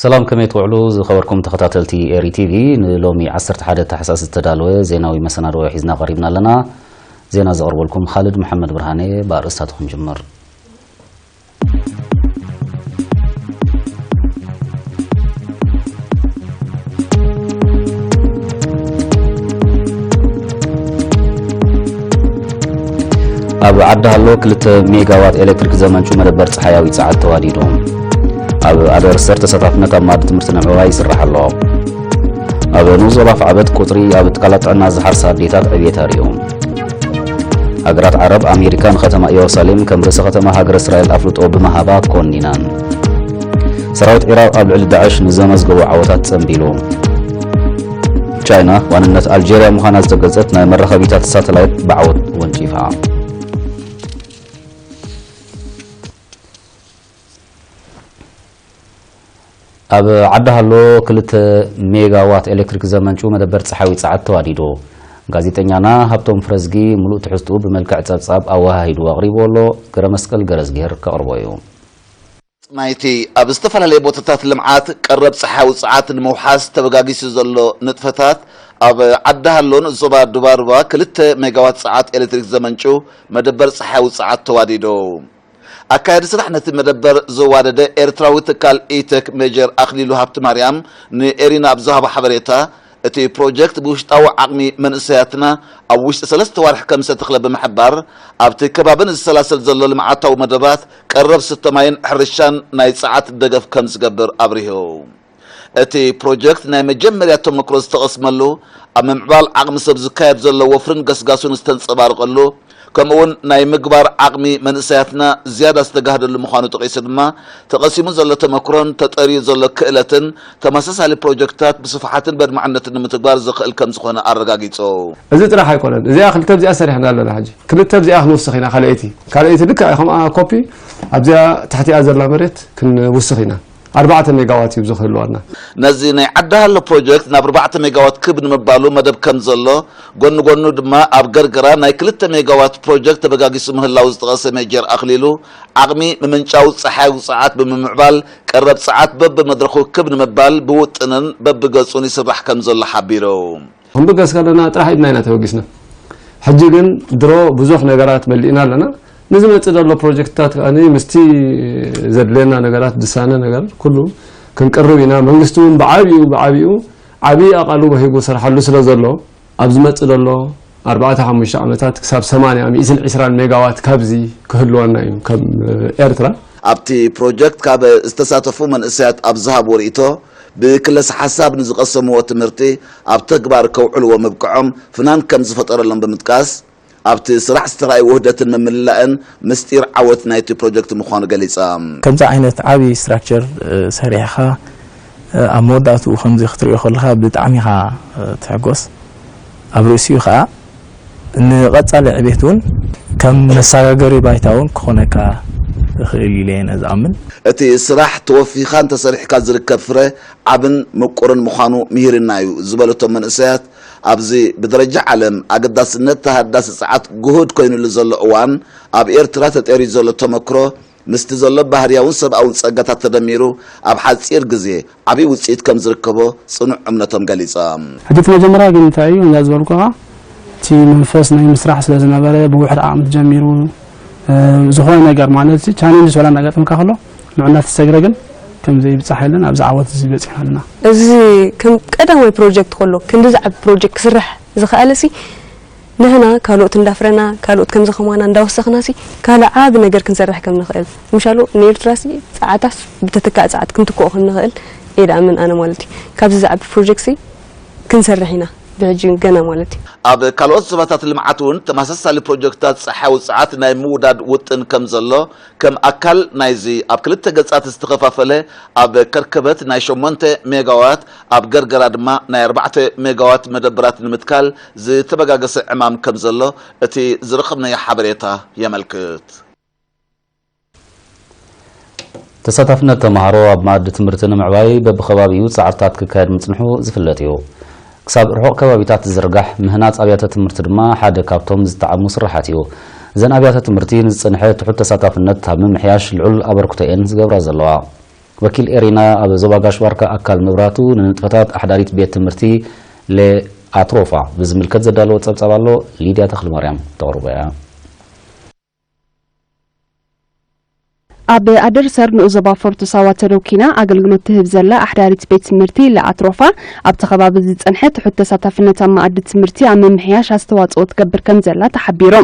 ሰላም፣ ከመይ ትውዕሉ ዝኸበርኩም ተኸታተልቲ ኤሪ ቲቪ? ንሎሚ ዓሰርተ ሓደ ታሕሳስ ዝተዳለወ ዜናዊ መሰናድኦ ሒዝና ቀሪብና ኣለና። ዜና ዘቕርበልኩም ኻልድ መሓመድ ብርሃነ። ብኣርእስታቱ ክንጅምር። ኣብ ዓዲ ሃሎ ክልተ ሜጋዋት ኤሌክትሪክ ዘመንጩ መደበር ጸሓያዊ ጸዓት ተዋዲዱ። ኣብ ኣደርሰር ተሳታፍነት ኣብ ማእዲ ትምህርቲ ንምዕባይ ይስራሕ ኣሎ። ኣብ ንኡስ ዞባ ኣፍዓበት ቁጽሪ ኣብ ትካላት ጥዕና ዝሓርሳ ኣዴታት ዕብየት ኣርእዩ። ሃገራት ዓረብ ኣሜሪካ ንከተማ ኢየሩሳሌም ከም ርእሰ ከተማ ሃገረ እስራኤል ኣፍልጦ ብምሃባ ኮኒናን። ሰራዊት ዒራቕ ኣብ ልዕሊ ዳዕሽ ንዘመዝገቦ ዓወታት ጸንቢሉ። ቻይና ዋንነት ኣልጀርያ ምዃና ዝተገልጸት ናይ መራኸቢታት ሳተላይት ብዓወት ወንጪፋ። ኣብ ዓዲ ሃሎ ክልተ ሜጋዋት ኤሌክትሪክ ዘመንጩ መደበር ጸሓያዊ ጸዓት ተዋዲዱ። ጋዜጠኛና ሃብቶም ፍረዝጊ ሙሉእ ትሕዝትኡ ብመልክዕ ጸብጻብ ኣወሃሂዱ ኣቕሪቡ ኣሎ። ገረ መስቀል ገረዝጊሄር ከቕርቦ እዩ። ናይቲ ኣብ ዝተፈላለየ ቦታታት ልምዓት ቀረብ ጸሓያዊ ጸዓት ንምውሓስ ተበጋጊሱ ዘሎ ንጥፈታት ኣብ ዓዲ ሃሎን ዞባ ዱባሩባ ክልተ ሜጋዋት ጸዓት ኤሌክትሪክ ዘመንጩ መደበር ጸሓያዊ ጸዓት ተዋዲዱ። ኣካያዲ ስራሕ ነቲ መደበር ዘዋደደ ኤርትራዊ ትካል ኢተክ ሜጀር ኣኽሊሉ ሃብቲ ማርያም ንኤሪና ኣብ ዝሃቦ ሓበሬታ፣ እቲ ፕሮጀክት ብውሽጣዊ ዓቕሚ መንእሰያትና ኣብ ውሽጢ ሰለስተ ዋርሕ ከም ዝተተኽለ ብምሕባር፣ ኣብቲ ከባቢ ንዝሰላሰል ዘሎ ልምዓታዊ መደባት ቀረብ ስተ ማይን ሕርሻን ናይ ጸዓት ደገፍ ከም ዝገብር ኣብሪሁ። እቲ ፕሮጀክት ናይ መጀመርያ ተመክሮ ዝተቐስመሉ፣ ኣብ ምምዕባል ዓቕሚ ሰብ ዝካየድ ዘሎ ወፍርን ገስጋሱን ዝተንጸባረቐሉ፣ ከምኡውን ናይ ምግባር ዓቕሚ መንእሰያትና ዝያዳ ዝተጋህደሉ ምዃኑ ጠቒሱ ድማ፣ ተቐሲሙ ዘሎ ተመክሮን ተጠርዩ ዘሎ ክእለትን ተመሳሳሊ ፕሮጀክትታት ብስፍሓትን በድማዕነትን ንምትግባር ዘኽእል ከም ዝኾነ ኣረጋጊጹ። እዚ ጥራሕ ኣይኮነን። እዚኣ ክልተ ብዚኣ ሰሪሕና ኣለና። ሕጂ ክልተ ብዚኣ ክንውስኽ ኢና። ካልኣይቲ ካልኣይቲ ልክዕ ከምኣ ኮፒ ኣብዚኣ ትሕቲኣ ዘላ መሬት ክንውስኽ ኢና። ኣርባዕተ ሜጋዋት እዩ ዝህልወና። ነዚ ናይ ዓዲ ሃሎ ፕሮጀክት ናብ ኣርባዕተ ሜጋዋት ክብ ንምባሉ መደብ ከም ዘሎ፣ ጎኒ ጎኑ ድማ ኣብ ገርገራ ናይ ክልተ ሜጋዋት ፕሮጀክት ተበጋጊሱ ምህላው ዝጠቐሰ ሜጀር ኣኽሊሉ፣ ዓቕሚ ምምንጫው ጸሓያዊ ጸዓት ብምምዕባል ቀረብ ጸዓት በብመድረኹ ክብ ንምባል ብውጥንን በብገጹን ይስራሕ ከም ዘሎ ሓቢሩ። ክንብገስ ከለና ጥራሕ ኢድና ኢና ተበጊስና። ሕጂ ግን ድሮ ብዙሕ ነገራት መሊእና ኣለና። ንዝመጽእ ዘሎ ፕሮጀክትታት ከኣ ምስቲ ዘድልየና ነገራት፣ ድሳነ ነገር ኩሉ ክንቅርብ ኢና። መንግስቲ እውን ብዓቢኡ፣ ብዓቢኡ ዓቢ ኣቓልቦ ሂቡ ሰርሓሉ ስለ ዘሎ፣ ኣብ ዝመጽእ ዘሎ ኣርባዕተ ሓሙሽተ ዓመታት ክሳብ ሰማንያ፣ ሚእትን ዕስራን ሜጋዋት ካብዚ ክህልወና እዩ ከም ኤርትራ። ኣብቲ ፕሮጀክት ካብ ዝተሳተፉ መንእሰያት ኣብ ዝሃብዎ ርእይቶ፣ ብክለሰ ሓሳብ ንዝቐሰምዎ ትምህርቲ ኣብ ተግባር ከውዕልዎ ምብቅዖም ፍናን ከም ዝፈጠረሎም ብምጥቃስ፣ ኣብቲ ስራሕ ዝተራእየ ውህደትን ምምልላእን ምስጢር ዓወት ናይቲ ፕሮጀክት ምዃኑ ገሊጻ። ከምዚ ዓይነት ዓቢ ስትራክቸር፣ እ፣ ሰሪሕኻ፣ እ፣ ኣብ መወዳእትኡ ከምዚ ክትሪኦ ከለኻ ብጣዕሚ ኢኻ፣ እ፣ ትሕጎስ። ኣብ ርእሲኡ ኸኣ ንቐጻሊ ዕቤት እውን ከም መሰጋገሪ ባይታ እውን ክኾነካ ይኽእል ኢለ እየ ዝኣምን። እቲ ስራሕ ተወፊኻ እንተሰሪሕካ ዝርከብ ፍረ ዓብን ምቁርን ምዃኑ ምሂርና እዩ ዝበለቶም መንእሰያት፣ ኣብዚ ብደረጃ ዓለም ኣገዳስነት ተሃዳሲ ጸዓት ግሁድ ኮይኑሉ ዘሎ እዋን፣ ኣብ ኤርትራ ተጠርዩ ዘሎ ተመክሮ ምስቲ ዘሎ ባህርያውን ሰብኣውን ጸጋታት ተደሚሩ፣ ኣብ ሓጺር ግዜ ዓቢ ውጽኢት ከም ዝርከቦ ጽኑዕ እምነቶም ገሊጾም። ሕጂ እቲ መጀመርያ ግን እንታይ እዩ፣ እንዳ ዝበልኩኻ፣ እቲ መንፈስ ናይ ምስራሕ ስለ ዝነበረ፣ ብውሕድ ዓቕሚ ተጀሚሩ፣ እ፣ ዝኾነ ነገር ማለት ቻሌንጅ ወላ እናጋጠምካ ከሎ፣ ንዑ እናተሰግረ ግን ከም ዘይብጻሕ የለን፣ ኣብዚ ዓወት እዚ በጺሕና ኣለና። እዚ ከም ቀዳማይ ፕሮጀክት ከሎ፣ ክንዲ ዝዓቢ ፕሮጀክት ክስራሕ ዝኸኣለሲ፣ ንሕና ካልኦት እንዳፍረና፣ ካልኦት ከምዚ ከማና እንዳወሰኽናሲ፣ ካልእ ዓቢ ነገር ክንሰርሕ ከም ንኽእል። ምሻሉ ንኤርትራሲ ጸዓታስ ብተተካእ ጸዓት ክንትክኦ ከም ንኽእል እየ ድኣምን ኣነ ማለት እዩ። ካብዚ ዝዓቢ ፕሮጀክትሲ ክንሰርሕ ኢና፣ ብሕጂ ገና ማለት እዩ። ኣብ ካልኦት ዞባታት ልምዓት እውን ተመሳሳሊ ፕሮጀክትታት ጸሓያዊ ጸዓት ናይ ምውዳድ ውጥን ከም ዘሎ፣ ከም ኣካል ናይዚ ኣብ ክልተ ገጻት ዝተኸፋፈለ ኣብ ከርከበት ናይ ሸሞንተ ሜጋዋት፣ ኣብ ገርገራ ድማ ናይ ኣርባዕተ ሜጋዋት መደበራት ንምትካል ዝተበጋገሰ ዕማም ከም ዘሎ እቲ ዝረኸብናዮ ሓበሬታ የመልክት። ተሳታፍነት ተማሃሮ ኣብ መኣዲ ትምህርቲ ንምዕባይ በብኸባቢኡ ጻዕርታት ክካየድ ምጽንሑ ዝፍለጥ እዩ። ክሳብ ርሑቕ ከባቢታት ዝዝርጋሕ ምህናጽ ኣብያተ ትምህርቲ ድማ ሓደ ካብቶም ዝጠዓሙ ስራሓት እዩ። እዘን ኣብያተ ትምህርቲ ንዝጸንሐ ትሑት ተሳታፍነት ኣብ ምምሕያሽ ልዑል ኣበርክቶ እየን ዝገብራ ዘለዋ። ወኪል ኤሪና ኣብ ዞባ ጋሽ ባርካ ኣካል ምብራቱ ንንጥፈታት ኣሕዳሪት ቤት ትምህርቲ ለኣትሮፋ ብዝምልከት ዘዳለወ ጸብጻብ ኣሎ። ሊድያ ተኽለማርያም ተቕርቦ እያ። ኣብ ኣደርሰር ንኡስ ዞባ ፎርቶ ሳዋ ተደኪና ኣገልግሎት ትህብ ዘላ ኣሕዳሪት ቤት ትምህርቲ ለኣትሮፋ ኣብቲ ከባቢ ዝጸንሐ ትሑት ተሳታፍነት ኣብ መኣዲ ትምህርቲ ኣብ ምምሕያሽ ኣስተዋጽኦ ትገብር ከም ዘላ ተሓቢሩ።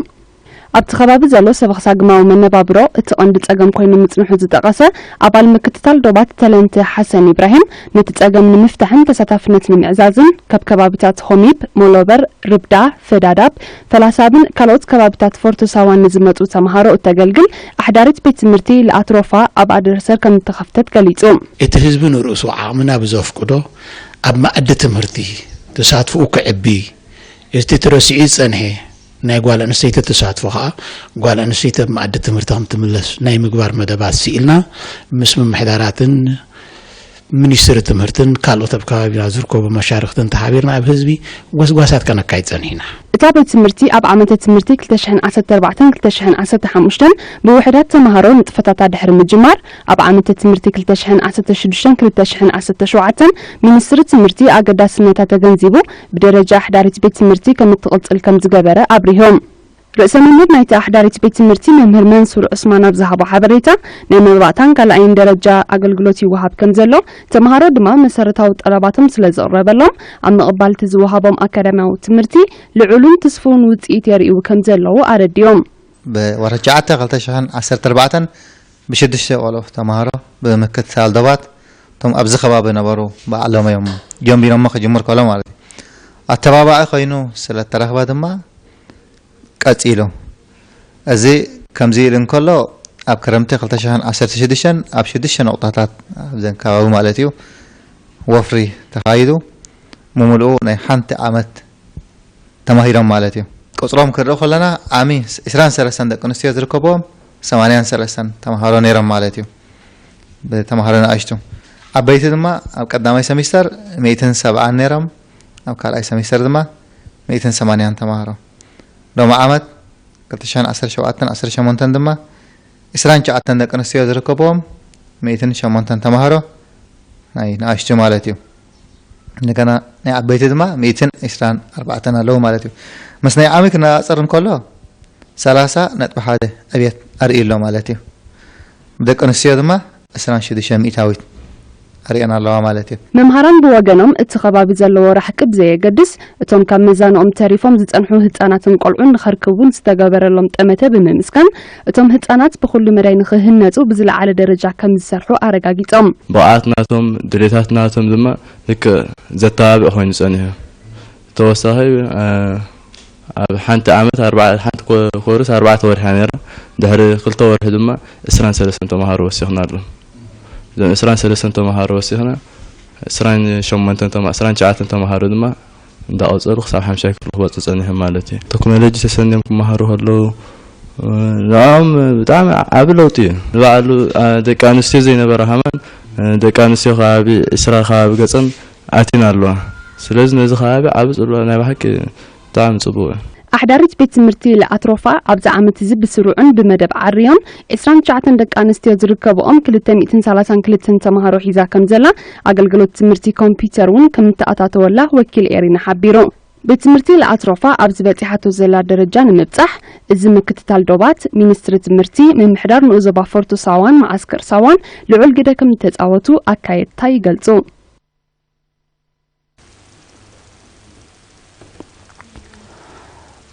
ኣብቲ ከባቢ ዘሎ ሰበኽሳግማዊ መነባብሮ እቲ ቀንዲ ጸገም ኮይኑ ምጽንሑ ዝጠቐሰ ኣባል ምክትታል ዶባት ተለንተ ሓሰን ኢብራሂም፣ ነቲ ጸገም ንምፍታሕን ተሳታፍነት ንምዕዛዝን ካብ ከባቢታት ሆሚብ፣ ሞሎበር፣ ርብዳ፣ ፈዳዳብ፣ ፈላሳብን ካልኦት ከባቢታት ፎርቶ ሳዋን ንዝመጹ ተምሃሮ እተገልግል ኣሕዳሪት ቤት ትምህርቲ ለኣትሮፋ ኣብ ኣደርሰር ከም እተኸፍተት ገሊጹ። እቲ ህዝቢ ንርእሱ ዓቕምና ብዘፍቅዶ ኣብ መኣዲ ትምህርቲ ተሳትፎኡ ከዕቢ፣ እቲ ተረሲዑ ዝጸንሐ ናይ ጓል ኣንስተይቲ ተሳትፎ ከኣ ጓል ኣንስተይቲ ኣብ መኣዲ ትምህርቲ ከም ትምለስ ናይ ምግባር መደባት ስኢልና ምስ ምምሕዳራትን ሚኒስትሪ ትምህርትን ካልኦት ኣብ ከባቢና ዝርከቡ መሻርኽትን ተሓቢርና ኣብ ህዝቢ ጎስጓሳት ከነካይድ ጸኒሕና። እታ ቤት ትምህርቲ ኣብ ዓመተ ትምህርቲ ክልተ ሽሕን ዓሰርተ ኣርባዕተን ክልተ ሽሕን ዓሰርተ ሓሙሽተን ብውሕዳት ተምሃሮ ንጥፈታታ ድሕሪ ምጅማር፣ ኣብ ዓመተ ትምህርቲ ክልተ ሽሕን ዓሰርተ ሽዱሽተን ክልተ ሽሕን ዓሰርተ ሸውዓተን ሚኒስትሪ ትምህርቲ ኣገዳስነታ ተገንዚቡ ብደረጃ ኣሕዳሪት ቤት ትምህርቲ ከም እትቕጽል ከም ዝገበረ ኣብሪሆም። ርእሰ መምህር ናይቲ ኣሕዳሪት ቤት ትምህርቲ መምህር መንሱር ዑስማን ኣብ ዝሃቦ ሓበሬታ፣ ናይ መባእታን ካልኣይን ደረጃ ኣገልግሎት ይወሃብ ከም ዘሎ፣ ተምሃሮ ድማ መሰረታዊ ጠለባቶም ስለ ዝቕረበሎም፣ ኣብ ምቕባል እቲ ዝወሃቦም ኣካዳሚያዊ ትምህርቲ ልዑልን ትስፉውን ውጽኢት የርእዩ ከም ዘለዉ ኣረዲኦም። ብወርሒ ትሽዓተ ክልተ ሽሕን ዓሰርተ ኣርባዕተን ብሽዱሽተ ቆልዑ ተምሃሮ ብምክትታል ዶባት እቶም ኣብዚ ከባቢ ነበሩ ባዕሎም እዮም ጀምቢሮሞ ክጅምር ከሎ ማለት እዩ። ኣተባባዒ ኮይኑ ስለ እተረኽበ ድማ ቀጺሉ። እዚ ከምዚ ኢሉ እንከሎ፣ ኣብ ክረምቲ ክልተ ሽሕን ዓሰርተ ሽዱሽተን ኣብ ሽዱሽተ ነቑጣታት ኣብዘን ከባቢ ማለት እዩ ወፍሪ ተኻይዱ፣ ምምልኡ ናይ ሓንቲ ዓመት ተማሂሮም ማለት እዩ። ቁጽሮም ክንርኢ ከለና ዓሚ ዕስራን ሰለስተን ደቂ ኣንስትዮ ዝርከብዎም ሰማንያን ሰለስተን ተምሃሮ ነይሮም ማለት እዩ። ብተምሃሮ ንኣሽቱ። ዓበይቲ ድማ ኣብ ቀዳማይ ሰሚስተር ሚእትን ሰብዓን ነይሮም፣ ኣብ ካልኣይ ሰሚስተር ድማ ሚእትን ሰማንያን ተምሃሮ። ሎሚ ዓመት ክልተ ሽሕን ዓሰርተ ሸውዓተን ዓሰርተ ሸሞንተን ድማ ዕስራን ትሽዓተን ደቂ ኣንስትዮ ዝርከብዎም ሚእትን ሸሞንተን ተምሃሮ ናይ ንኣሽቱ ማለት እዩ። እንደገና ናይ ዓበይቲ ድማ ሚእትን ዕስራን ኣርባዕተን ኣለዉ ማለት እዩ። ምስ ናይ ዓሚ ክነጻጸር እንከሎ ሰላሳ ነጥቢ ሓደ ዕብየት ኣርእዩ ኣሎ ማለት እዩ። ደቂ ኣንስትዮ ድማ ዕስራን ሽዱሽተ ሚእታዊት ኣርእየን ኣለዋ ማለት እዩ። መምሃራን ብወገኖም እቲ ከባቢ ዘለዎ ራሕቂ ብዘየገድስ እቶም ካብ መዛንኦም ተሪፎም ዝጸንሑ ህጻናትን ቆልዑን ንኸርክቡን ዝተገበረሎም ጠመተ ብምምስጋን እቶም ህጻናት ብኹሉ መዳይ ንኽህነጹ ብዝለዓለ ደረጃ ከም ዝሰርሑ ኣረጋጊጾም። ብቕዓት ናቶም ድሌታት ናቶም ድማ ልክዕ ዘተባብዕ ኮይኑ ጸኒሑ። ተወሳኺ ኣብ ሓንቲ ዓመት ኣርባ ሓንቲ ኮርስ ኣርባዕተ ወርሒ እያ ነይራ። ድሕሪ ክልተ ወርሒ ድማ ዕስራን ሰለስተን ተምሃሮ ወሲኽና ኣሎ። እዞም ዕስራን ሰለስተን ተምሃሮ ወሲኽና ዕስራን ሸሞንተን ተማ- ዕስራን ትሽዓተን ተምሃሮ ድማ እንዳቐጸሉ ክሳብ ሓምሻይ ክፍሊ ክበጽሑ ጸኒሖም ማለት እዩ። ቴክኖሎጂ ተሰንዮም ክመሃሩ ከለዉ ንዕኦም ብጣዕሚ ዓቢ ለውጢ እዩ። ንባዕሉ ደቂ ኣንስትዮ ዘይነበራ ከማን ደቂ ኣንስትዮ ከባቢ ዕስራ ከባቢ ገጸን ኣቲና ኣለዋ። ስለዚ ነዚ ከባቢ ዓቢ ጽልዋ ናይ ብሓቂ ብጣዕሚ ጽቡቕ እዩ። ኣሕዳሪት ቤት ትምህርቲ ለኣትሮፋ ኣብዚ ዓመት እዚ ብስሩዕን ብመደብ ዓርዮም ዕስራን ትሽዓተን ደቂ ኣንስትዮ ዝርከብኦም ክልተ ሚእትን ሰላሳን ክልተን ተምሃሮ ሒዛ ከም ዘላ ኣገልግሎት ትምህርቲ ኮምፒውተር እውን ከም እተኣታተወላ ወኪል ኤሪና ሓቢሩ። ቤት ትምህርቲ ለኣትሮፋ ኣብዚ በጺሓቶ ዘላ ደረጃ ንምብጻሕ እዚ ምክትታል ዶባት ሚኒስትሪ ትምህርቲ ምምሕዳር ንኡስ ዞባ ፎርቶ ሳዋን መዓስከር ሳዋን ልዑል ግደ ከም እተጻወቱ ኣካየድታ ይገልጹ።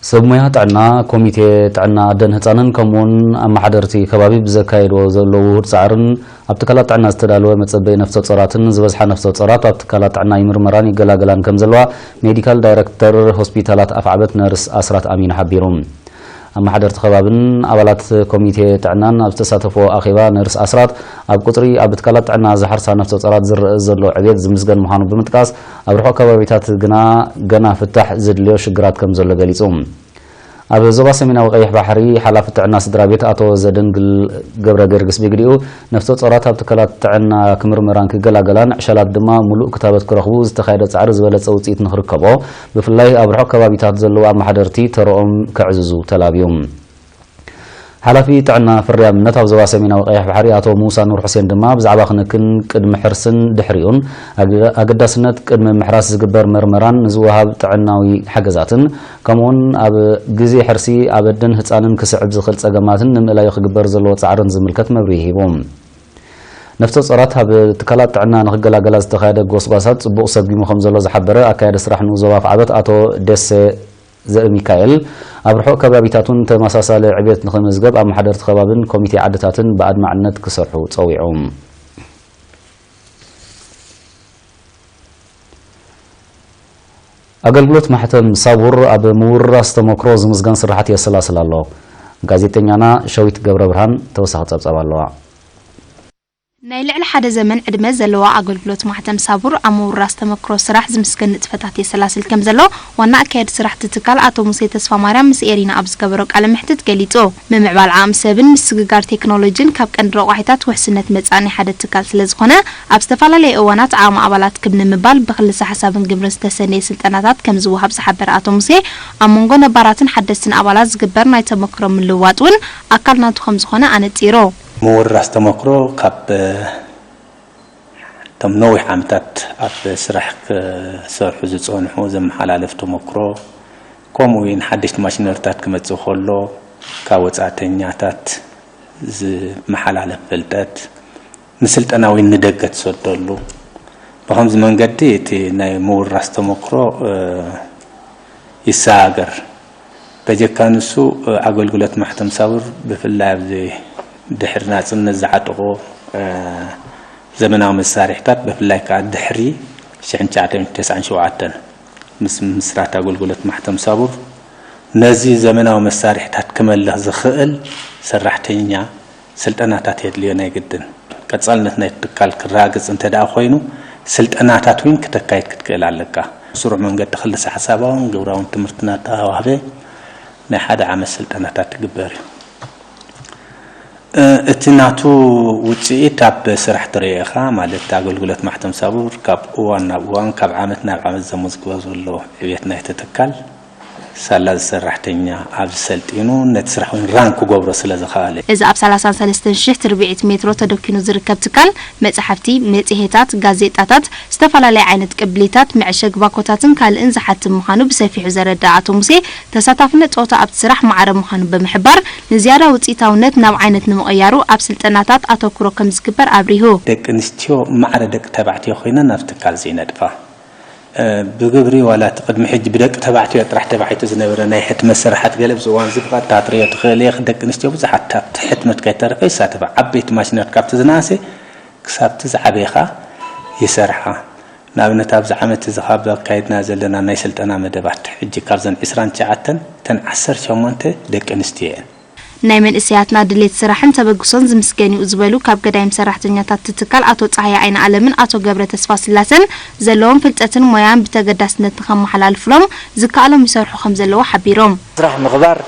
ሰብ ሞያ ጥዕና፣ ኮሚቴ ጥዕና ኣደን ህጻንን ከምኡውን ኣመሓደርቲ ከባቢ ብዘካየድዎ ዘለዉ ውሁድ ጻዕርን ኣብ ትካላት ጥዕና ዝተዳለወ መጸበይ ነፍሰ ጾራትን ዝበዝሓ ነፍሰ ጾራት ኣብ ትካላት ጥዕና ይምርመራን ይገላገላን ከም ዘለዋ ሜዲካል ዳይረክተር ሆስፒታላት ኣፍዓበት ነርስ ኣስራት ኣሚን ሓቢሩ። ኣመሓደርቲ ከባብን ኣባላት ኮሚቴ ጥዕናን ኣብ ዝተሳተፍዎ ኣኼባ ነርስ ኣስራት ኣብ ቁጽሪ ኣብ ትካላት ጥዕና ዝሓርሳ ነፍሰ ጾራት ዝረአ ዘሎ ዕብየት ዝምስገን ምዃኑ ብምጥቃስ ኣብ ርሑቕ ከባቢታት ግና ገና ፍታሕ ዘድልዮ ሽግራት ከም ዘሎ ገሊጹ። ኣብ ዞባ ሰሜናዊ ቀይሕ ባሕሪ ሓላፊ ጥዕና ስድራ ቤት ኣቶ ዘደንግል ገብረ ገርግስ ብግዲኡ ነፍሰ ጾራት ኣብ ትካላት ጥዕና ክምርመራን ክገላገላን ዕሸላት ድማ ሙሉእ ክታበት ክረኽቡ ዝተኻየደ ጻዕሪ ዝበለጸ ውጽኢት ንኽርከቦ ብፍላይ ኣብ ርሑቕ ከባቢታት ዘለዉ ኣመሓደርቲ ተረኦም ከዕዝዙ ተላብዩ። ሓላፊ ጥዕና ፍርያምነት ኣብ ዞባ ሰሜናዊ ቀይሕ ባሕሪ ኣቶ ሙሳ ኑር ሑሴን ድማ ብዛዕባ ክንክን ቅድሚ ሕርስን ድሕሪኡን ኣገ-፣ ኣገዳስነት ቅድሚ ምሕራስ ዝግበር መርመራን ንዝወሃብ ጥዕናዊ ሓገዛትን ከምኡውን ኣብ ግዜ ሕርሲ ኣብ ኣደን ህጻንን ክስዕብ ዝኽእል ጸገማትን ንምእላዩ ክግበር ዘለዎ ጻዕርን ዝምልከት መብርሂ ሂቡ። ነፍሰ ጾራት ኣብ ትካላት ጥዕና ንኽገላገላ ዝተኻየደ ጎስጓሳት ጽቡቕ ሰጒሙ ከም ዘሎ ዝሓበረ ኣካያዲ ስራሕ ንኡስ ዞባ ኣፍዓበት ኣቶ ደሴ ዘእሚካኤል፣ ኣብ ርሑቕ ከባቢታት እውን ተመሳሳሊ ዕቤት ንኽምዝገብ ኣመሓደርቲ ከባብን ኮሚቴ ዓድታትን ብኣድማዕነት ክሰርሑ ጸዊዑ። ኣገልግሎት ማሕተም ሳቡር ኣብ ምውርራስ ተመክሮ ዝምዝገን ስራሓት የሰላስል ኣሎ። ጋዜጠኛና ሸዊት ገብረ ብርሃን ተወሳኺ ጸብጻብ ኣለዋ። ናይ ልዕሊ ሓደ ዘመን ዕድመ ዘለዋ ኣገልግሎት ማሕተም ሳቡር ኣብ ምውራስ ተመክሮ ስራሕ ዝምስገን ንጥፈታት የሰላስል ከም ዘሎ ዋና ኣካያዲ ስራሕ እቲ ትካል ኣቶ ሙሴ ተስፋ ማርያም ምስ ኤሪና ኣብ ዝገበሮ ቃለ መሕትት ገሊጹ። ምምዕባል ዓቕሚ ሰብን ምስግጋር ቴክኖሎጂን ካብ ቀንዲ ረቋሒታት ውሕስነት መጻኢ ናይ ሓደ ትካል ስለ ዝኾነ ኣብ ዝተፈላለየ እዋናት ዓቕሚ ኣባላት ክብ ንምባል ብክልሰ ሓሳብን ግብርን ዝተሰነየ ስልጠናታት ከም ዝወሃብ ዝሓበረ ኣቶ ሙሴ ኣብ መንጎ ነባራትን ሓደስትን ኣባላት ዝግበር ናይ ተመክሮ ምልውዋጥ እውን ኣካል ናቱ ከም ዝኾነ ኣነጺሩ። ምውራስ ተመክሮ ካብ እቶም ነዊሕ ዓመታት ኣብ ስራሕ ክሰርሑ ዝጸንሑ ዘመሓላለፍ ተመክሮ፣ ከምኡ እውን ሓደሽቲ ማሽነሪታት ክመጽእ ከሎ ካብ ወጻእተኛታት ዝመሓላለፍ ፍልጠት፣ ንስልጠና ወይ ንደገ ትሰደሉ። ብኸምዚ መንገዲ እቲ ናይ ምውራስ ተመክሮ፣ እ፣ ይሰጋገር። በጀካ ንሱ፣ እ፣ ኣገልግሎት ማሕተም ሳቡር ብፍላይ ኣብዚ ድሕሪ ናጽነት ዝዓጠቑ፣ እ፣ ዘመናዊ መሳርሒታት ብፍላይ ከኣ ድሕሪ ሽሕን ትሽዓተ ሚእትን ተስዓን ሸውዓተን ምስ ምስራት ኣገልግሎት ማሕተም ሳቡር ነዚ ዘመናዊ መሳርሒታት ክመልኽ ዝኽእል ሰራሕተኛ ስልጠናታት የድልዮ ናይ ግድን። ቀጻልነት ናይ ትካል ክረጋገጽ እንተ ደኣ ኮይኑ፣ ስልጠናታት እውን ክተካይድ ክትክእል ኣለካ። ስሩዕ መንገዲ ክልሰ ሓሳባውን ግብራውን ትምህርቲ እናተዋህበ ናይ ሓደ ዓመት ስልጠናታት ትግበር እዩ። እ፣ እቲ ናቱ ውጽኢት ኣብ ስራሕ ትርእዮ ኢኻ፣ ማለት ኣገልግሎት ማሕተም ሳቡር ካብ እዋን ናብ እዋን፣ ካብ ዓመት ናብ ዓመት ዘመዝግቦ ዘሎ ዕብየት ናይቲ ትካል። ሳላ እዚ ሰራሕተኛ ኣብዚ ሰልጢኑ ነቲ ስራሕ እውን ራን ክገብሮ ስለ ዝኸኣለ። እዚ ኣብ ሰላሳን ሰለስተን ሽሕ ትርብዒት ሜትሮ ተደኪኑ ዝርከብ ትካል፣ መጻሕፍቲ፣ መጽሔታት፣ ጋዜጣታት፣ ዝተፈላለየ ዓይነት ቅብሊታት፣ መዐሸጊ ባኮታትን ካልእን ዝሓትም ምዃኑ ብሰፊሑ ዘረደኣ ኣቶ ሙሴ፣ ተሳታፍነት ጾታ ኣብቲ ስራሕ ማዕረ ምዃኑ ብምሕባር፣ ንዝያዳ ውጽኢታውነት ናብ ዓይነት ንምቕያሩ ኣብ ስልጠናታት ኣተኩሮ ከም ዝግበር ኣብሪሁ። ደቂ ኣንስትዮ ማዕረ ደቂ ተባዕትዮ ኮይነን ኣብ ትካል ዘይነጥፋ። እ፣ ብግብሪ ዋላ እቲ ቅድሚ ሕጂ ብደቂ ተባዕትዮ ጥራሕ ተባሒቱ ዝነበረ ናይ ሕትመት ስራሓት ገለ ኣብዚ እዋን እዚ ብቐጥታ ትርእዮ ትኽእል ኢኻ። ደቂ ኣንስትዮ ብዙሓት ኣብቲ ሕትመት ከይተረፈ ይሳተፋ። ዓበይቲ ማሽነሪታት ካብቲ ዝነኣሰ ክሳብቲ ዝዓበየ ኸኣ ይሰርሓ። ንኣብነት ኣብዚ ዓመት እዚ ካብ ኣካይድና ዘለና ናይ ስልጠና መደባት ሕጂ ካብዘን ዕስራን ትሽዓተን እተን ዓሰርተ ሸሞንተ ደቂ ኣንስትዮ እየን። ናይ መንእሰያትና ድሌት ስራሕን ተበግሶን ዝምስገን እዩ ዝበሉ ካብ ገዳይም ሰራሕተኛታት እቲ ትካል ኣቶ ጸሃየ ኣይነኣለምን ኣቶ ገብረ ተስፋ ስላሰን ዘለዎም ፍልጠትን ሞያን ብተገዳስነት ንኸመሓላልፍሎም ዝከኣሎም ይሰርሑ ከም ዘለዉ ሓቢሮም። ስራሕ ምኽባር፣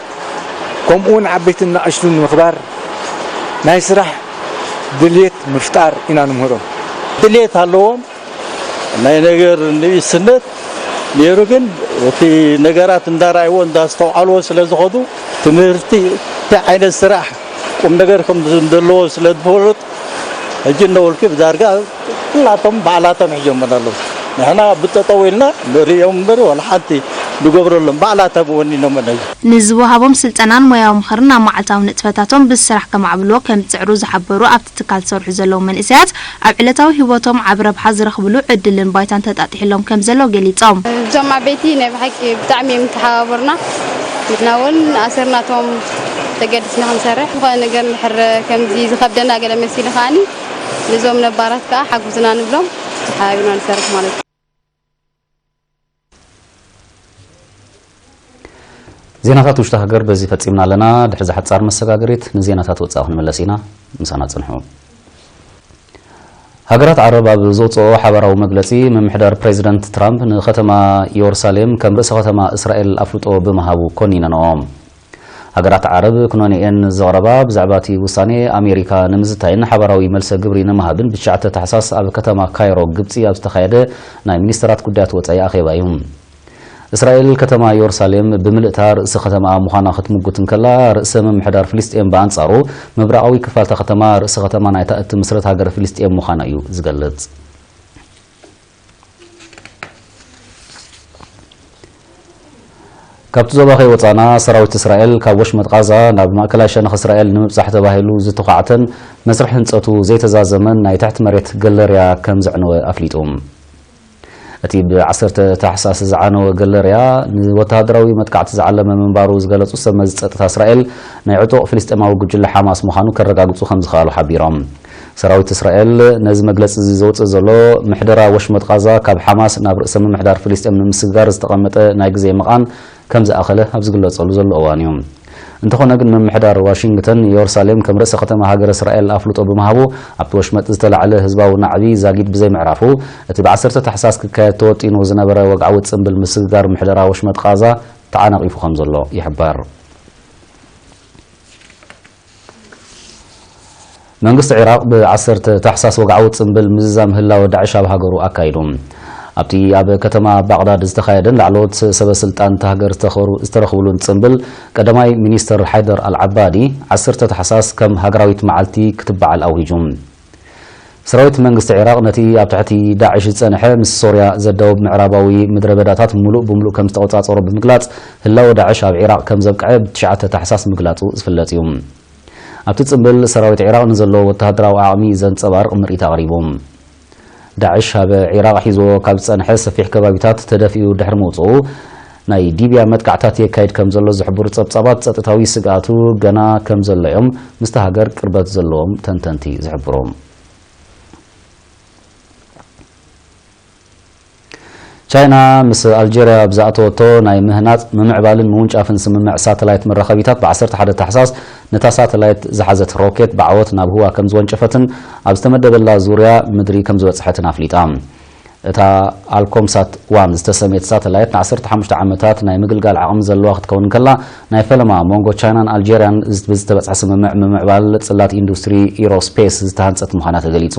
ከምኡውን ዓበይትን ንኣሽቱን ምኽባር፣ ናይ ስራሕ ድልየት ምፍጣር ኢና ንምህሮም። ድልየት ኣለዎም። ናይ ነገር ንእስነት ነይሩ፣ ግን እቲ ነገራት እንዳረኣይዎ እንዳስተውዓልዎ ስለ ዝኸዱ ትምህርቲ እንታይ ዓይነት ስራሕ ቁም ነገር ከም ዘለዎ ስለ ዝፈልጡ ሕጂ እነውልኪ ብዳርጋ ኩላቶም ባዕላቶም ሒዞመን ኣለዉ። ንሕና ብጠጠው ኢልና ንርእዮም እምበር ዋላ ሓንቲ ንገብረሎም ባዕላቶም ወኒኖመን እዩ። ንዝወሃቦም ስልጠናን ሞያዊ ምኽርን ኣብ መዓልታዊ ንጥፈታቶም ብስራሕ ከማዕብልዎ ከም ዝጽዕሩ ዝሓበሩ ኣብቲ ትካል ዝሰርሑ ዘለዉ መንእሰያት ኣብ ዕለታዊ ህይወቶም ዓቢ ረብሓ ዝረኽብሉ ዕድልን ባይታን ተጣጢሕሎም ከም ዘሎ ገሊጾም። እዞም ዓበይቲ ናይ ብሓቂ ብጣዕሚ እዮም ተሓባበሩና። ንሕና እውን ኣሰርናቶም ተገዲስና ክንሰርሕ፣ ዝኾነ ነገር እንድሕር ከምዚ ዝኸብደና ገለ መሲሉ ከኣኒ ነዞም ነባራት ከኣ ሓግዙና ንብሎም፣ ተሓባቢርና ንሰርሕ ማለት እዩ። ዜናታት ውሽጢ ሃገር በዚ ፈጺምና ኣለና። ድሕሪ ዝሓጻር መሰጋገሪት ንዜናታት ወጻኢ ክንምለስ ኢና። ምሳና ጽንሑ። ሃገራት ዓረብ ኣብ ዘውጽኦ ሓባራዊ መግለጺ፣ ምምሕዳር ፕሬዚደንት ትራምፕ ንከተማ ኢየሩሳሌም ከም ርእሰ ከተማ እስራኤል ኣፍልጦ ብምሃቡ ኮኒነንኦ። ሃገራት ዓረብ ክኖንኤን ዘቕረባ ብዛዕባ እቲ ውሳኔ ኣሜሪካ ንምዝታይን ሓባራዊ መልሰ ግብሪ ንምሃብን ብትሽዓተ ታሕሳስ ኣብ ከተማ ካይሮ ግብጺ ኣብ ዝተኻየደ ናይ ሚኒስተራት ጉዳያት ወጻኢ ኣኼባ እዩ። እስራኤል ከተማ ኢየሩሳሌም ብምልእታ ርእሲ ከተማኣ ምዃና ክትምጉት እንከላ፣ ርእሰ ምምሕዳር ፍልስጤም ብኣንጻሩ ምብራቓዊ ክፋልታ ከተማ ርእሲ ከተማ ናይታ እትምስርት ሃገር ፍልስጤም ምዃና እዩ ዝገልጽ። ካብቲ ዞባ ከይወጻና፣ ሰራዊት እስራኤል ካብ ወሽመጥ ቃዛ ናብ ማእከላይ ሸነኽ እስራኤል ንምብጻሕ ተባሂሉ ዝተዃዕተን መስርሕ ህንጸቱ ዘይተዛዘመን ናይ ትሕቲ መሬት ገለርያ ከም ዘዕነወ ኣፍሊጡ። እቲ ብ10 ታሕሳስ ዝዓነወ ገለርያ ንወተሃደራዊ መጥቃዕቲ ዝዓለመ ምንባሩ ዝገለጹ ሰብ መዚ ጸጥታ እስራኤል፣ ናይ ዕጡቕ ፍልስጤማዊ ጉጅለ ሓማስ ምዃኑ ከረጋግጹ ከም ዝኸኣሉ ሓቢሮም። ሰራዊት እስራኤል ነዚ መግለጺ እዚ ዘውጽእ ዘሎ፣ ምሕደራ ወሽመጥ ቃዛ ካብ ሓማስ ናብ ርእሰ ምምሕዳር ፍልስጤም ንምስግጋር ዝተቐመጠ ናይ ግዜ መቓን ከም ዝኣኸለ ኣብ ዝግለጸሉ ዘሎ እዋን እዩ። እንተኾነ ግን፣ ምምሕዳር ዋሽንግተን ንኢየሩሳሌም ከም ርእሰ ከተማ ሃገረ እስራኤል ኣፍልጦ ብምሃቡ፣ ኣብቲ ወሽመጥ ዝተላዕለ ህዝባዊ ናዕቢ ዛጊድ ብዘይምዕራፉ፣ እቲ ብ10 ታሕሳስ ክካየድ ተወጢኑ ዝነበረ ወግዓዊ ጽምብል ምስግጋር ምሕደራ ወሽመጥ ቃዛ ተዓናቒፉ ከም ዘሎ ይሕበር። መንግስቲ ዒራቕ ብ10 ታሕሳስ ወግዓዊ ጽምብል ምዝዛም ህላወ ዳዕሽ ኣብ ሃገሩ ኣካይዱ። ኣብቲ ኣብ ከተማ ባቕዳድ ዝተኻየደን ላዕለዎት ሰበ ስልጣን እታ ሃገር ዝተኸሩ-፣ ዝተረኽብሉን ጽምብል፣ ቀዳማይ ሚኒስተር ሓይደር ኣልዓባዲ 10 ታሕሳስ ከም ሃገራዊት መዓልቲ ክትበዓል ኣዊጁ። ሰራዊት መንግስቲ ዒራቕ ነቲ ኣብ ትሕቲ ዳዕሽ ዝጸንሐ ምስ ሶርያ ዘዳውብ ምዕራባዊ ምድረ በዳታት ምሉእ ብምሉእ ከም ዝተቖጻጸሮ ብምግላጽ፣ ህላወ ዳዕሽ ኣብ ዒራቕ ከም ዘብቅዐ ብ9 ታሕሳስ ምግላጹ ዝፍለጥ እዩ። ኣብቲ ጽምብል፣ ሰራዊት ዒራቕ ንዘለዎ ወተሃደራዊ ዓቕሚ ዘንጸባርቕ ምርኢት ኣቕሪቡ። ዳዕሽ ኣብ ዒራቕ ሒዝዎ ካብ ዝጸንሐ ሰፊሕ ከባቢታት ተደፊኡ ድሕሪ ምውጽኡ፣ ናይ ሊብያ መጥቃዕታት የካይድ ከም ዘሎ ዝሕብሩ ጸብጻባት፣ ጸጥታዊ ስግኣቱ ገና ከም ዘሎ እዮም ምስቲ ሃገር ቅርበት ዘለዎም ተንተንቲ ዝሕብሩ። ቻይና ምስ ኣልጀርያ ኣብ ዝኣተወቶ ናይ ምህናጽ፣ ምምዕባልን ምውንጫፍን ስምምዕ ሳተላይት መራኸቢታት፣ ብ11 ታሕሳስ ነታ ሳተላይት ዝሓዘት ሮኬት ብዓወት ናብ ህዋ ከም ዝወንጨፈትን ኣብ ዝተመደበላ ዙርያ ምድሪ ከም ዝበጽሐትን ኣፍሊጣ። እታ ኣልኮምሳት ዋን ዝተሰምየት ሳተላይት ን15 ዓመታት ናይ ምግልጋል ዓቕሚ ዘለዋ ክትከውን ከላ፣ ናይ ፈለማ መንጎ ቻይናን ኣልጀርያን ብዝተበጽሐ ስምምዕ ምምዕባል ጽላት ኢንዱስትሪ ኢሮስፔስ ዝተሃንጸት ምዃና ተገሊጹ።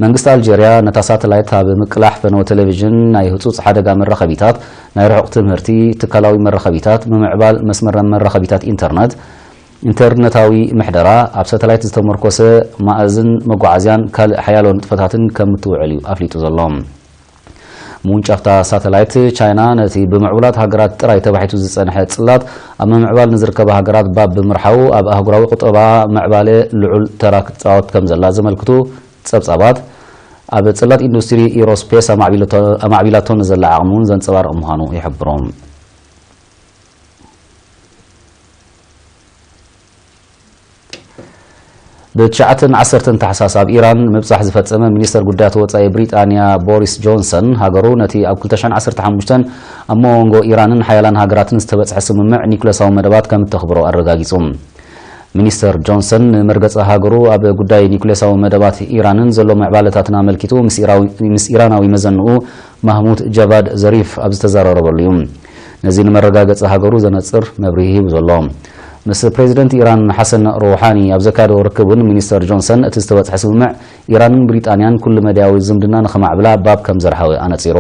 መንግስቲ ኣልጀርያ ነታ ሳተላይት ኣብ ምቅላሕ ፈነወ ቴሌቪዥን፣ ናይ ህጹጽ ሓደጋ መራኸቢታት፣ ናይ ርሑቕ ትምህርቲ፣ ትካላዊ መራኸቢታት፣ ምምዕባል መስመር መራኸቢታት ኢንተርነት፣ ኢንተርነታዊ ምሕደራ፣ ኣብ ሳተላይት ዝተመርኮሰ ማእዝን መጓዓዝያን ካልእ ሓያሎ ንጥፈታትን ከም እትውዕል እዩ ኣፍሊጡ ዘሎ። ምውንጫፍታ ሳተላይት ቻይና ነቲ ብምዕቡላት ሃገራት ጥራይ ተባሒቱ ዝጸንሐ ጽላት ኣብ ምምዕባል ንዝርከባ ሃገራት ባብ ብምርሓው ኣብ ኣህጉራዊ ቁጠባ ምዕባለ ልዑል ተራ ክትጻወት ከም ዘላ ዘመልክቱ ጸብጻባት፣ ኣብ ጽላት ኢንዱስትሪ ኢሮስፔስ ኣማዕቢላቶ ንዘላ ዓቕሚ እውን ዘንጸባርቕ ምዃኑ ይሕብሩ። ብ9ን 10ን ታሕሳስ ኣብ ኢራን ምብጻሕ ዝፈጸመ ሚኒስተር ጉዳያት ወጻኢ ብሪጣንያ ቦሪስ ጆንሰን፣ ሃገሩ ነቲ ኣብ 2015 ኣብ መወንጎ ኢራንን ሓያላን ሃገራትን ዝተበጽሐ ስምምዕ ኒኩለሳዊ መደባት ከም እተኽብሮ ኣረጋጊጹ። ሚኒስተር ጆንሰን ንመርገጺ ሃገሩ ኣብ ጉዳይ ኒኩለሳዊ መደባት ኢራንን ዘሎ ምዕባለታትን ኣመልኪቱ ምስ ኢራዊ-፣ ምስ ኢራናዊ መዘንኡ ማህሙድ ጃቫድ ዘሪፍ ኣብ ዝተዘራረበሉ እዩ ነዚ ንመረጋገጺ ሃገሩ ዘነጽር መብርሂ ሂቡ ዘሎ። ምስ ፕሬዚደንት ኢራን ሓሰን ሮሃኒ ኣብ ዘካየዶ ርክብ እውን ሚኒስተር ጆንሰን፣ እቲ ዝተበጽሐ ስምምዕ ኢራንን ብሪጣንያን ኩሉ መዳያዊ ዝምድና ንኸማዕብላ ባብ ከም ዘርሓወ ኣነጺሩ።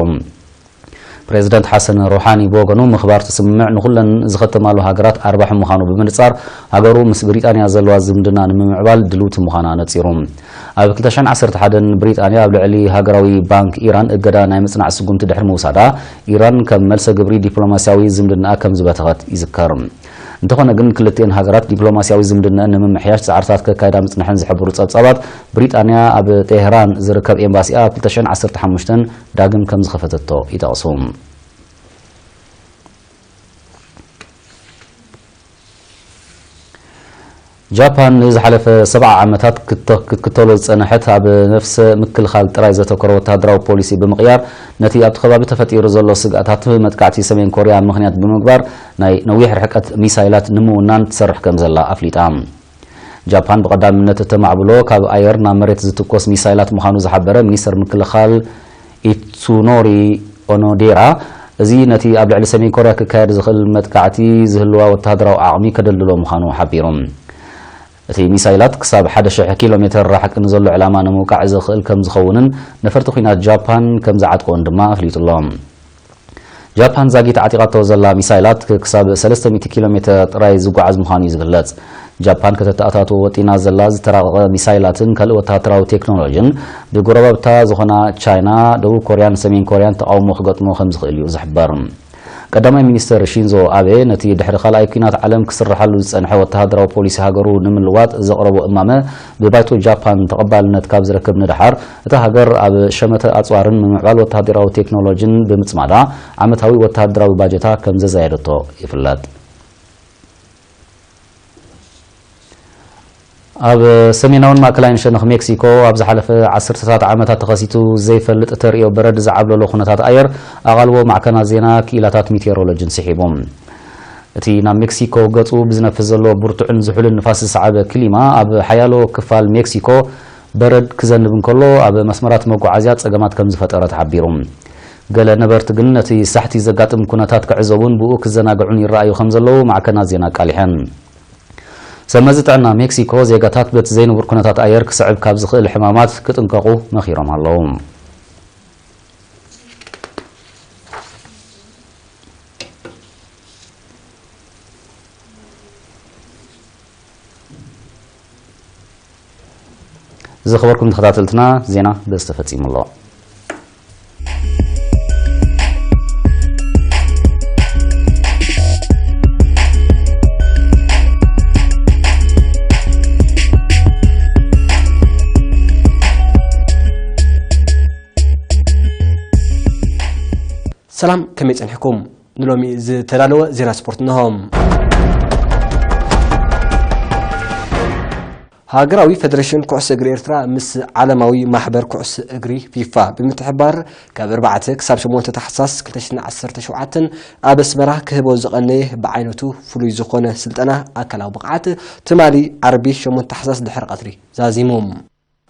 ፕሬዚደንት ሓሰን ሮሃኒ ብወገኑ፣ ምኽባር እቲ ስምምዕ ንኹለን ዝኸተማሉ ሃገራት ኣርባሒ ምዃኑ ብምንጻር፣ ሃገሩ ምስ ብሪጣንያ ዘለዋ ዝምድና ንምምዕባል ድልውቲ ምዃና ኣነጺሩ። ኣብ 2011 ብሪጣንያ ኣብ ልዕሊ ሃገራዊ ባንክ ኢራን እገዳ ናይ ምጽናዕ ስጉምቲ ድሕሪ ምውሳዳ፣ ኢራን ከም መልሰ ግብሪ ዲፕሎማስያዊ ዝምድናኣ ከም ዝበተኸት ይዝከር። እንተኾነ ግን፣ ክልቲኤን ሃገራት ዲፕሎማስያዊ ዝምድናኣን ንምምሕያሽ ጻዕርታት ከካይዳ ምጽንሐን ዝሕብሩ ጸብጻባት፣ ብሪጣንያ ኣብ ጤህራን ዝርከብ ኤምባሲኣ ኣብ 2015 ዳግም ከም ዝኸፈተቶ ይጠቕሱ። ጃፓን ንዝሓለፈ ሰብዓ ዓመታት ክተ-፣ ክትክተሎ ዝጸንሐት ኣብ ነፍሰ ምክልኻል ጥራይ ዘተኮረ ወተሃደራዊ ፖሊሲ ብምቕያር፣ ነቲ ኣብቲ ከባቢ ተፈጢሩ ዘሎ ስግኣታት መጥቃዕቲ ሰሜን ኮርያ ምኽንያት ብምግባር፣ ናይ ነዊሕ ርሕቀት ሚሳይላት ንምውናን ትሰርሕ ከም ዘላ ኣፍሊጣ። ጃፓን ብቐዳምነት እተማዕብሎ ካብ ኣየር ናብ መሬት ዝትኮስ ሚሳይላት ምዃኑ ዝሓበረ ሚኒስተር ምክልኻል ኢትሱኖሪ ኦኖዴራ፣ እዚ ነቲ ኣብ ልዕሊ ሰሜን ኮርያ ክካየድ ዝኽእል መጥቃዕቲ ዝህልዋ ወተሃደራዊ ዓቕሚ ከደልድሎ ምዃኑ ሓቢሩ። እቲ ሚሳይላት ክሳብ 1,000 ኪሎ ሜተር ርሕቂ ንዘሎ ዕላማ ንምውቃዕ ዝኽእል ከም ዝኸውንን ነፈርቲ ኲናት ጃፓን ከም ዝዓጥቅኦን ድማ ኣፍሊጡ ኣሎ። ጃፓን ዛጊት ዓጢቓቶ ዘላ ሚሳይላት ክሳብ ሰለስተ ሚእቲ ኪሎ ሜትር ጥራይ ዝጓዓዝ ምዃኑ እዩ ዝግለጽ። ጃፓን ከተተኣታትዎ ወጢና ዘላ ዝተራቐቐ ሚሳይላትን ካልእ ወተሃደራዊ ቴክኖሎጂን ብጎረባብታ ዝኾና ቻይና፣ ደቡብ ኮርያን ሰሜን ኮርያን ተቓውሞ ክገጥሞ ከም ዝኽእል እዩ ዝሕበር። ቀዳማይ ሚኒስተር ሺንዞ ኣቤ ነቲ ድሕሪ ካልኣይ ኲናት ዓለም ክስርሓሉ ዝጸንሐ ወተሃደራዊ ፖሊሲ ሃገሩ ንምልዋጥ ዘቕረቦ እማመ ብባይቶ ጃፓን ተቐባልነት ካብ ዝረክብ ንደሓር፣ እታ ሃገር ኣብ ሸመተ ኣጽዋርን ምምዕባል ወተሃደራዊ ቴክኖሎጂን ብምጽማዳ ዓመታዊ ወተሃደራዊ ባጀታ ከም ዘዛየደቶ ይፍለጥ። ኣብ ሰሜናውን ማእከላይን ሸነኽ ሜክሲኮ ኣብ ዝሓለፈ ዓሰርተታት ዓመታት ተኸሲቱ ዘይፈልጥ ተርእዮ በረድ ዝዓብለሎ ኩነታት ኣየር ኣቓልቦ ማዕከናት ዜና ክኢላታት ሚቴዎሮሎጂን ስሒቡ። እቲ ናብ ሜክሲኮ ገጹ ብዝነፍስ ዘሎ ብርቱዕን ዝሑልን ንፋስ ዝሰዓበ ክሊማ ኣብ ሓያሎ ክፋል ሜክሲኮ በረድ ክዘንብ እንከሎ ኣብ መስመራት መጓዓዝያ ጸገማት ከም ዝፈጠረ ተሓቢሩ። ገለ ነበርቲ ግን ነቲ ሳሕቲ ዘጋጥም ኩነታት ክዕዘቡን ብኡ ክዘናግዑን ይረኣዩ ከም ዘለዉ ማዕከናት ዜና ኣቃሊሐን። ሰብ መዚ ጥዕና ሜክሲኮ ዜጋታት በቲ ዘይንቡር ኩነታት ኣየር ክስዕብ ካብ ዝኽእል ሕማማት ክጥንቀቑ መኺሮም ኣለዉ። ዝኸበርኩም ተኸታተልትና፣ ዜና በዚ ተፈጺሙ ኣሎ። ሰላም፣ ከመይ ጸኒሕኩም? ንሎሚ ዝተዳለወ ዜና ስፖርት እንሆ። ሃገራዊ ፈደሬሽን ኩዕሶ እግሪ ኤርትራ ምስ ዓለማዊ ማሕበር ኩዕሶ እግሪ ፊፋ ብምትሕብባር ካብ ኣርባዕተ ክሳብ ሸሞንተ ታሕሳስ ክልተ ሽሕን ዓሰርተ ሸውዓተን ኣብ ኣስመራ ክህቦ ዝቐነየ ብዓይነቱ ፍሉይ ዝኾነ ስልጠና ኣካላዊ ብቕዓት ትማሊ ዓርቢ ሸሞንተ ታሕሳስ ድሕሪ ቀትሪ ዛዚሙ።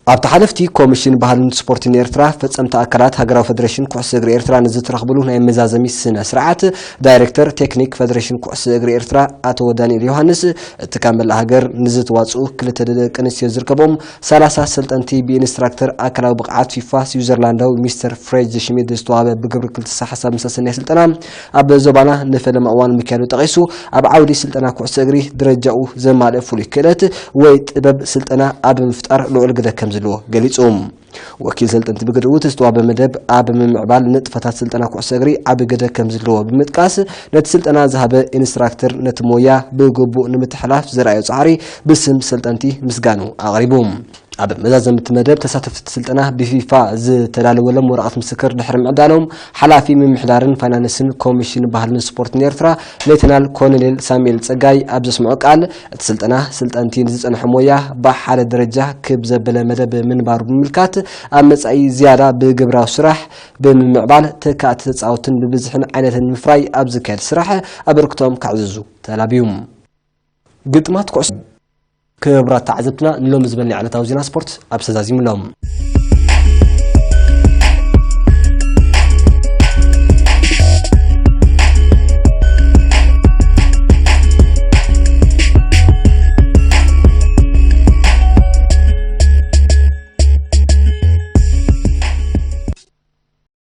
ኣብቲ ሓለፍቲ ኮሚሽን ባህልን ስፖርትን ኤርትራ፣ ፈጸምቲ ኣካላት ሃገራዊ ፈደሬሽን ኩዕሶ እግሪ ኤርትራ ንዝተረኽብሉ ናይ መዛዘሚ ስነ ስርዓት፣ ዳይሬክተር ቴክኒክ ፈደሬሽን ኩዕሶ እግሪ ኤርትራ ኣቶ ዳንኤል ዮሃንስ፣ እቲ ካብ መላእ ሃገር ንዝተዋጽኡ ክልተ ደቂ ኣንስትዮ ዝርከቦም ሰላሳ ሰልጠንቲ ብኢንስትራክተር ኣካላዊ ብቕዓት ፊፋ ስዊዘርላንዳዊ ሚስተር ፍሬጅ ሽሚድ ዝተዋህበ ብግብሪ ክልተ ሓሳብ ምሰሰናይ ስልጠና ኣብ ዞባና ንፈለማ እዋን ምክያዱ ጠቒሱ፣ ኣብ ዓውዲ ስልጠና ኩዕሶ እግሪ ደረጃኡ ዘማልአ ፍሉይ ክእለት ወይ ጥበብ ስልጠና ኣብ ምፍጣር ልዑል ግደ ከም ዘለዎ ገሊጹ። ወኪል ሰልጠንቲ ብግድኡ እቲ ዝተዋህበ መደብ ኣብ ምምዕባል ንጥፈታት ስልጠና ኩዕሶ እግሪ ዓቢ ግደ ከም ዘለዎ ብምጥቃስ፣ ነቲ ስልጠና ዝሃበ ኢንስትራክተር ነቲ ሞያ ብግቡእ ንምትሕላፍ ዘርኣዮ ጻዕሪ ብስም ሰልጠንቲ ምስጋኑ ኣቕሪቡ። ኣብ መዛዘምቲ መደብ ተሳተፍቲ ስልጠና ብፊፋ ዝተዳለወሎም ወረቐት ምስክር ድሕሪ ምዕዳሎም፣ ሓላፊ ምምሕዳርን ፋይናንስን ኮሚሽን ባህልን ስፖርትን ኤርትራ ሌተናል ኮሎኔል ሳሙኤል ጸጋይ ኣብ ዘስምዖ ቃል፣ እቲ ስልጠና ስልጠንቲ ንዝጸንሐ ሞያ ብሓደ ደረጃ ክብ ዘበለ መደብ ምንባሩ ብምምልካት፣ ኣብ መጻኢ ዝያዳ ብግብራዊ ስራሕ ብምምዕባል ተካእቲ ተጻወትን ብብዝሕን ዓይነትን ምፍራይ ኣብ ዝካየድ ስራሕ ኣበርክቶም ከዕዝዙ ተላብዩ። ግጥማት ኩዕሶ። ክቡራት ተዓዘብትና፣ ንሎሚ ዝበልና ዕለታዊ ዜና ስፖርት ኣብ ተዛዚሙ ኣሎ።